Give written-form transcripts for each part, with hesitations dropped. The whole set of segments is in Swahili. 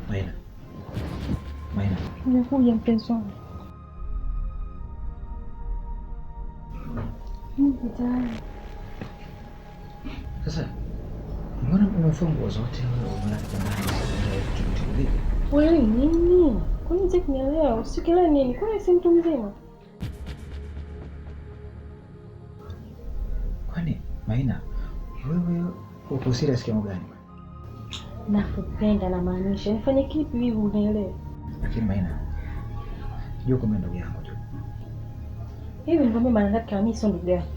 Maina. Maina. Nimekuja mpenzi wangu. Niko tayari. Sasa mbona umefua nguo zote wewe umelala kitandani sasa vipi? Wewe nini? Kwani hutaki kunielewa? Usikielewe nini? Kwani si mtu mzima? Kwani Maina, wewe uko serious kiwango gani? Nakupenda na maanisha. Nifanye kipi hivi unielewe? Lakini Maina, jua kwamba ndugu yangu tu. Hivi nikwambie mara ngapi kama mimi sio ndugu yako?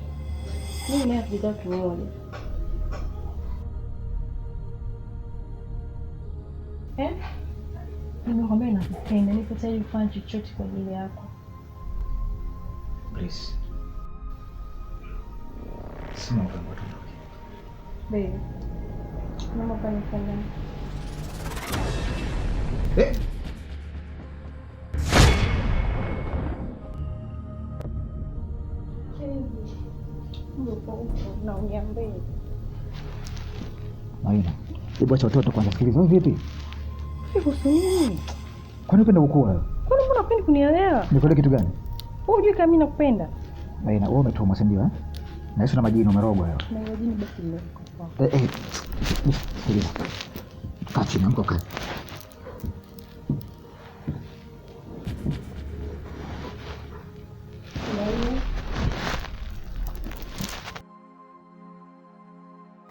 Mimi naye hatujazaa kimoja. Eh? Nimekwambia nakupenda, niko tayari kufanya chochote kwa ajili yako. Please. Sina mpango tuondoke. Baby. Naomba ukanifanya. Eh? Na uniambie. Maina, hebu acha watoto kwanza, sikiliza. Wewe vipi? Kuhusu nini? Kwani unapenda kukua wewe? Kwani mbona hupendi kunielewa? Nikuelewe kitu gani? Wewe hujui kama mimi nakupenda? Maina, wewe umetumwa si ndio eh? Na hizo na majini umerogwa wewe. Na majini basi ndio. Eh. Sikiliza. Kaa chini, amka ukae.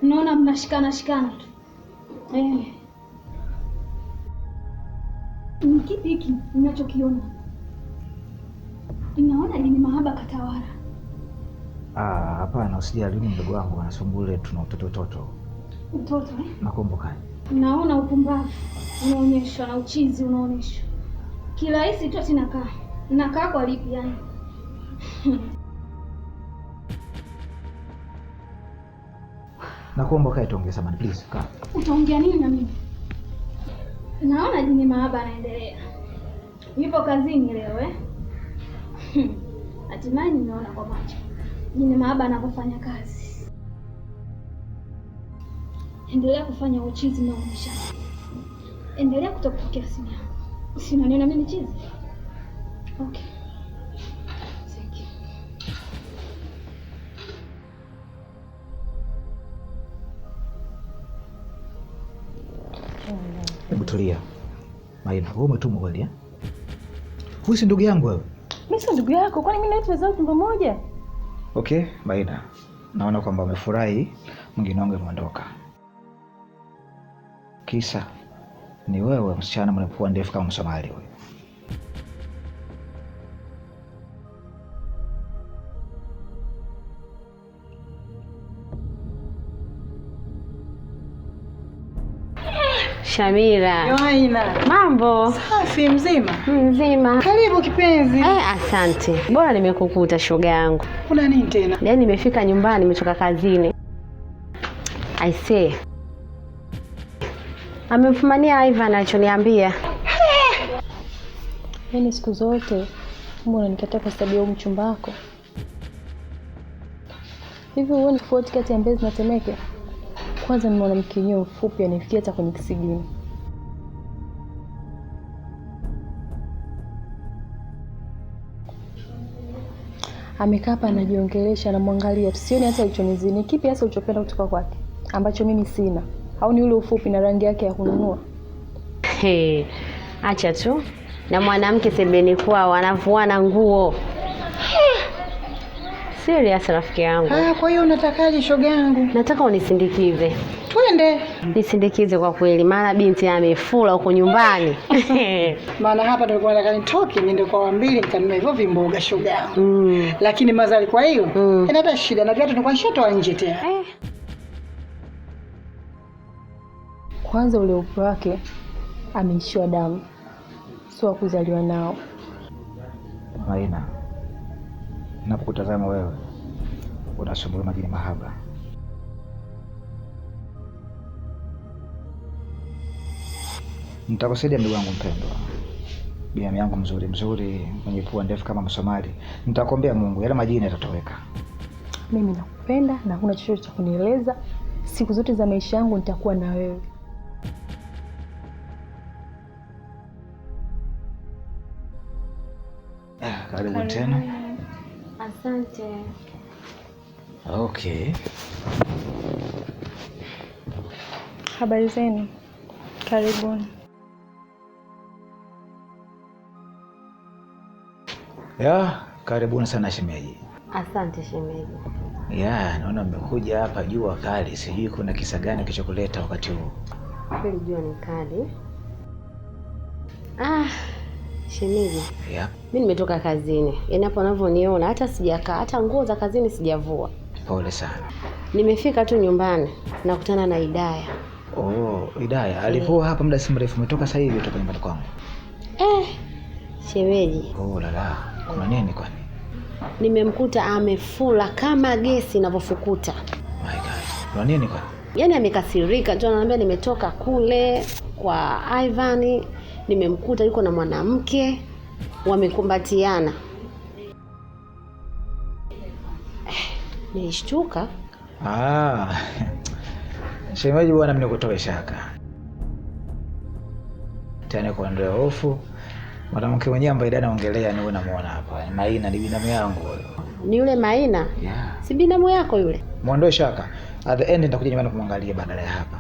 Naona mnashikana shikana tu. Eh. Ni kipi hiki ninachokiona? Ninaona ni mahaba katawala. Ah, hapana usijali, ni mdogo wangu anasumbule tuna utoto utoto. Utoto eh? Nakumbuka. Naona upumbavu unaonyeshwa na uchizi unaonyeshwa. Kirahisi tu sinakaa. Nakaa kwa lipi yani? Nakuomba kae tuongee samani please, kaa. Utaongea nini na mimi? Naona jini mahaba anaendelea. Yupo kazini leo eh? Hatimaye nimeona kwa macho jini mahaba anapofanya kazi. Endelea kufanya uchizi na unisha. Endelea kutokupokea simu yangu. Usinaniona mimi chizi? Okay. Thank you. Hebu tulia. Maina, wewe umetumwa kweli eh? Huyu si ndugu yangu wewe. Mimi si ndugu yako, kwani mimi na wewe tumezaa tumbo moja? Okay, Maina. Naona kwamba umefurahi mwingine wangu ameondoka. Kisa ni wewe msichana mwenye pua ndefu kama Msomali huyu. Shamira. Yoaina. Mambo? Safi, mzima? Mzima. Karibu kipenzi. Asante. Bora nimekukuta shoga yangu. Kuna nini tena? Yaani nimefika nyumbani nimetoka kazini. I say. Amemfumania Ivan alichoniambia. Yaani siku zote mbona unanikataa kwa sababu ya mchumba wako? Hivi huoni tofauti kati ya Mbezi na Temeke? Kwanza ni mwanamke yenyewe mfupi anifikia hata kwenye kisigino. Amekaa hapa anajiongelesha, anamwangalia. Sioni hata alichonizini. Kipi hasa ulichopenda kutoka kwake ambacho mimi sina? Au ni ule ufupi na rangi yake ya kununua? Hey, acha tu. Na mwanamke sebeni kwao anavuana nguo. Serious rafiki yangu. Ah, kwa hiyo unatakaje shoga yangu? Nataka unisindikize. Twende. Nisindikize kwa kweli, maana binti amefula huko nyumbani. Maana hapa nilikuwa nataka nitoke niende kwa wambili nikanunue hivyo vimboga shoga yangu. Lakini mazali kwa hiyo ina hata shida na viatu nilikuwa nishatoa nje tena. Kwanza ule upe wake ameishiwa damu, sio kuzaliwa nao. Maina, ninapokutazama wewe unasumbua majini mahaba. Nitakusaidia ndugu yangu mpendwa, binamu yangu mzuri mzuri, mwenye pua ndefu kama Msomali. Nitakuombea Mungu yale majini yatatoweka. Mimi nakupenda na hakuna chochote cha kunieleza. Siku zote za maisha yangu nitakuwa na wewe. tena. Asante. Okay. Habari zenu. Karibuni. Ya, karibuni sana shemeji. Asante shemeji. Ya, naona mmekuja hapa jua kali. Sijui kuna kisa gani kilichokuleta wakati huu. Kweli jua ni kali. Ah, shemeji. Ya. Mimi nimetoka kazini. Yaani hapo unavyoniona hata sijakaa, hata nguo za kazini sijavua. Pole sana. Nimefika tu nyumbani nakutana na Hidaya. Oh, Hidaya alikuwa hapa muda si mrefu, umetoka sasa hivi kutoka nyumbani kwangu. Shemeji. Oh lala, kuna nini kwani? Nimemkuta amefula kama gesi inavyofukuta. My God. Kuna nini kwani? Yaani amekasirika, tu ananiambia nimetoka kule kwa Ivan, nimemkuta yuko na mwanamke wamekumbatiana. Nilishtuka. Ah. Shemeji bwana, mimi nikutoe shaka. Tena kuondoa hofu. Mwanamke mwenyewe ambaye dada anaongelea ni wewe, namuona hapa. Maina ni binamu yangu huyo. Ni yule Maina? Yeah. Si binamu yako yule? Muondoe shaka. At the end nitakuja nyumbani kumwangalia badala ya hapa.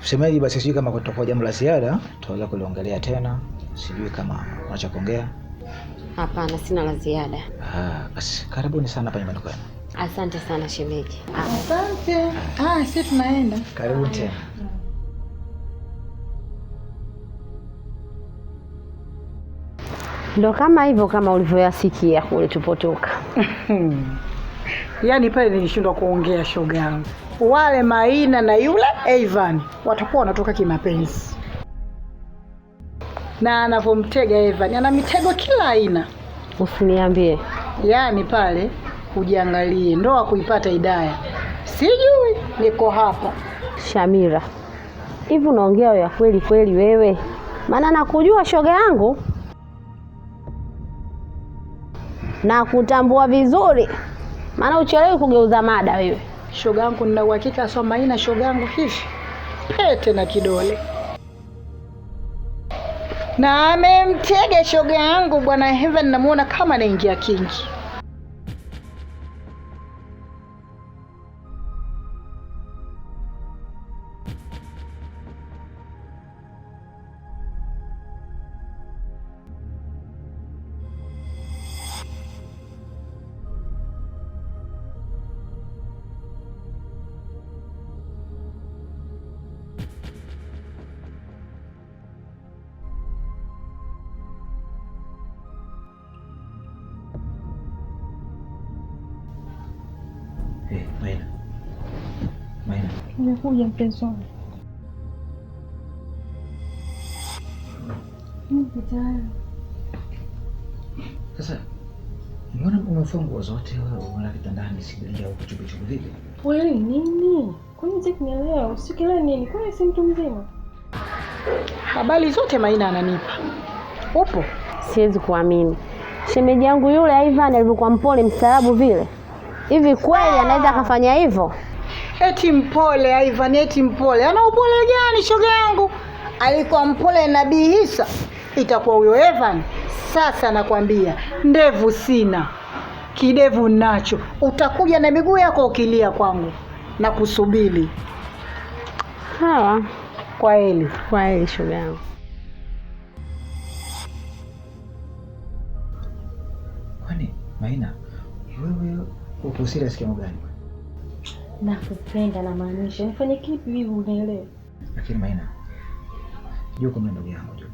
Shemeji, basi sijui kama kutakuwa jambo la ziada, tutaweza kuliongelea tena. Sijui kama unacha kuongea. Hapana, sina la ziada. Ah, basi karibuni sana hapa nyumbani kwenu. Asante sana shemeji. Asante. Ah, sisi tunaenda. Karibuni tena. Ndo kama hivyo kama ulivyoyasikia kule tupotoka. Yaani pale nilishindwa kuongea shoga yangu. Wale Maina na yule Ivan watakuwa wanatoka kimapenzi. Na anavomtega Ivan, ana mitego kila aina. Usiniambie. Yaani pale ujiangalie ndoa kuipata Hidaya. Sijui niko hapa. Shamira, hivi unaongea ya kweli kweli wewe? Maana nakujua shoga yangu. Na kutambua vizuri. Maana uchelewi kugeuza mada wewe. Shoga yangu nina uhakika sio Maina shoga yangu hivi. Pete na kidole. Na amemtega shoga yangu bwana Heaven, namuona kama anaingia kingi. Maina. Maina. Nimekuja mpenzi wangu. Niko tayari. Sasa mbona umefua nguo zote wewe unalala kitandani sibilia huko chupi chupi vipi? Wewe nini? Kwani unataka kunielewa? Usikielewe nini? Kwani si mtu mzima? Habari zote Maina ananipa. Upo? Siwezi kuamini. Shemeji yangu yule Ivan alivyokuwa mpole mstaarabu vile. Hivi kweli anaweza akafanya hivyo? Eti mpole Ivan, eti mpole. Ana upole gani shoga yangu? Alikuwa mpole Nabii Isa, itakuwa huyo Evan. Sasa nakwambia, ndevu sina, kidevu nacho. Utakuja na miguu yako ukilia kwangu na kusubiri. Sawa. Kwa heri. Kwa heri shoga yangu. Kwani Maina, wewe uko serious kiasi gani? Nakupenda na maanisha. Nifanye kipi hivi unielewe? Lakini Maina, jua kama ndugu yangu jua.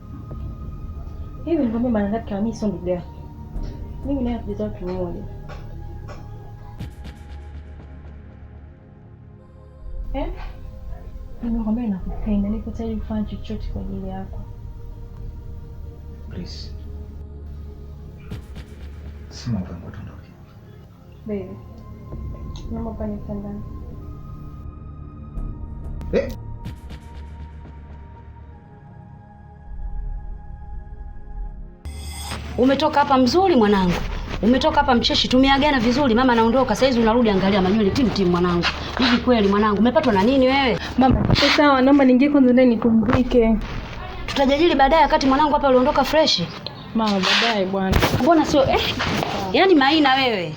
Hivi nikwambia mara ngapi kama mimi sio ndugu yako? Mimi naye hatujazaa mtu mmoja. Nimekwambia nakupenda, niko tayari kufanya chochote kwa ajili yako. Please. Sima uvangu tuondoke. Baby, naomba pale kitandani. Umetoka hapa mzuri mwanangu. Umetoka hapa mcheshi, tumeagana vizuri, mama naondoka. Sasa hizi unarudi, angalia manywele tim tim mwanangu. Hivi kweli mwanangu, umepatwa na nini wewe? Mama, sawa, naomba niingie kwanza ndani nipumzike. Tutajadili baadaye wakati mwanangu hapa uliondoka fresh. Mama, baadaye bwana. Mbona sio eh? Yaani Maina wewe.